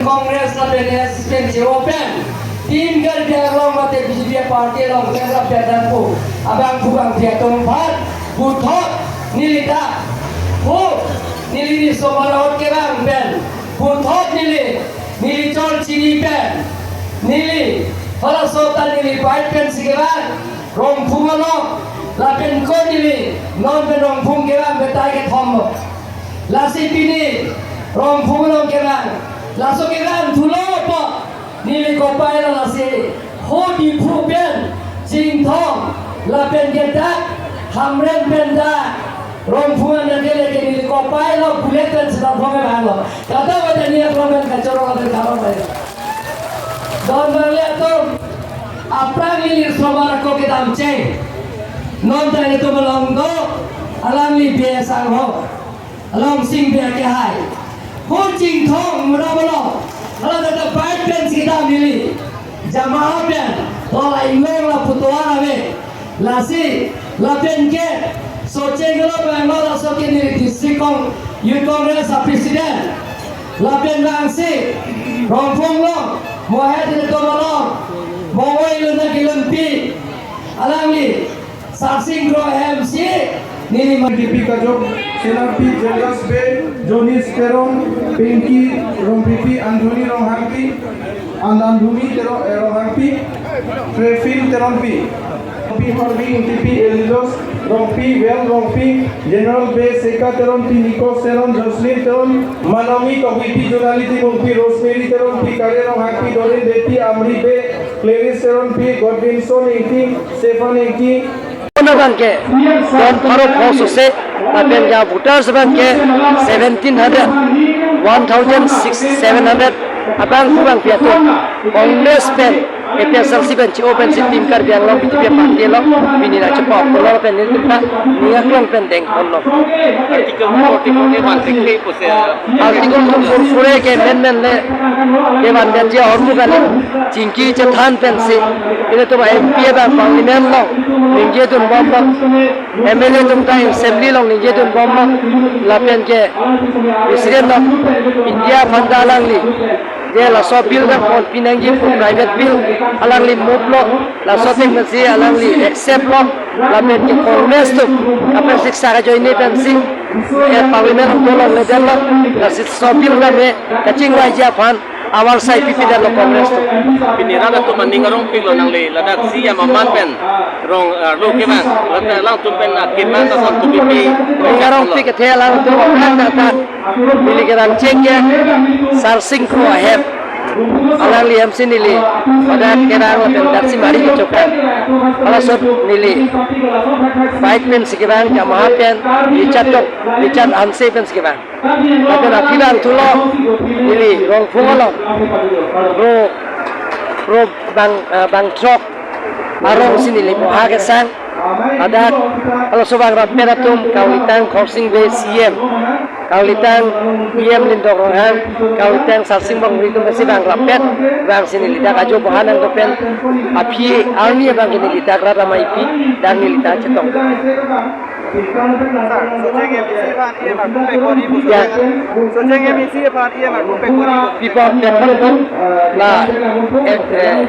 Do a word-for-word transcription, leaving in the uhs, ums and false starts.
Congress lapen A I C C pen che-o pen Team Karbi Anglong mate B J P party along pen lapen dampo abangphu bangphi atum aphan puthot neli ta ho neli riso marot kevang pen puthot neli neli chol chini pen neli halaso ta neli bike pen si kevang Rongphung along lapen ko neli non pen Rongphung kevang betai kethom lo. Lasi pini Rongphung along kevang. Laso kevang thulo po. Neli kopai lo lasi ho Diphu pen Chinthong lapen ke dak Hamren pen dak Rongphung an ke leke neli kopai lo bullet pen sedang phong kevang lo. Kata wajah ni aklong pen kachoro lapen karo pai. Don bang le atum aphrang neli somar ako kedam cheng. Non ta nelitum along do alangli be sangho. Along sing be kehai. Ho Chinthong mura bolo. Hala tata bike pen si kedam neli. Jamaha pen. Tola inglong la putuar ave. Lasi lapen ke Socheng lo Bangalore laso ke neli District Cong-, Youth Congress a President. Lapen bangsi Rongphung lo Mohet nelitum along Mongoi Luna Kilunpi alangli Sarsing Kro M C neli ma- K P Kajok, Senarpi Jonas Bey, Jonis Teron, Pinky Rongpipi, Anthony Ronghangpi, An-, Anthony Teron, eh, Ronghangpi, Trefil Teronpi, P Parvin T P Elidos Rongpi, Well Rongpi, General Bey, Seka Teronpi, Nikos Teron, Jocelyn Teron, Manomi Tokbipi, Jonali Timungpi, Rosemary Teronpi, Kare Ronghangpi, Doreen Beypi, Amri Bey, Clarice Teronpi, Godwinson Ingti, Stephen Ingti, Kona abang ke, don pharo pho sose, lapen ke voters abang ke seventeen hundred, one thousand six, seven hundred, abangphu bangphi atum, Congress pen, A P H L C pen, che-o pen si Team Karbi Anglong B J P party along, pini nangchepa-ok lo pen nelitum ta, ning aklong pen dengpon lo. Article forty-four A one, Article two forty-four A ke amendment le, kevan detji ahormu kali, chingki chethan pensi, ilitum M P abang Parliament along ningjedun bom lo, M L A atum ta Assembly along ningjedun bom lo, lapen ke President of India aphan ta alangli, je laso bill ta ponpi nangji pu private bill, alangli move lo, laso thek pensi alangli accept lo, lapen ke Congress atum kaprek siksa kajoine pensi, eh, Parliament along dolong le detlo, lasi laso bill tame kachingvaiji aphan avarsai pipi detlo Congress atum. Pini rat atum aning arongpik lo nangli, ladak C M aman pen rong, ah, lo kevang, ladak alangtum pen, ah, kevang ta son tu pipi. Ning arongpik kethe alangtum aphrang ta ta neli kevang cheng ke Sarsing Kro ahem. Alangli ahem si neli pada kevang lapen daksi mari kechokang. Halaso neli bike pen si kevang, Yamaha pen, Richard Tok, Richard Hanse pen si kevang. Lapen aphi abang thulo, neli Rongphung along, Pro, Pro Bang, eh, Bangthrok arong si neli moha kesang. Ladak halaso bang rampet atum, Kaulitang Khorsing Bey C M, Kaulitang E M Lindok Ronghang, Kaulitang Sarsing Bongri atum si bang rampet, bang si neli dak ajo moha nangdo pen, aphi arni abang ke neli dak rat amei pi, dak neli dak chetong. Sir, Socheng M A C aphan E M R kupek kori bu. Ya. Socheng M A C aphan E M R kupek kori bu. Pipo pekon pon la, eh, eh,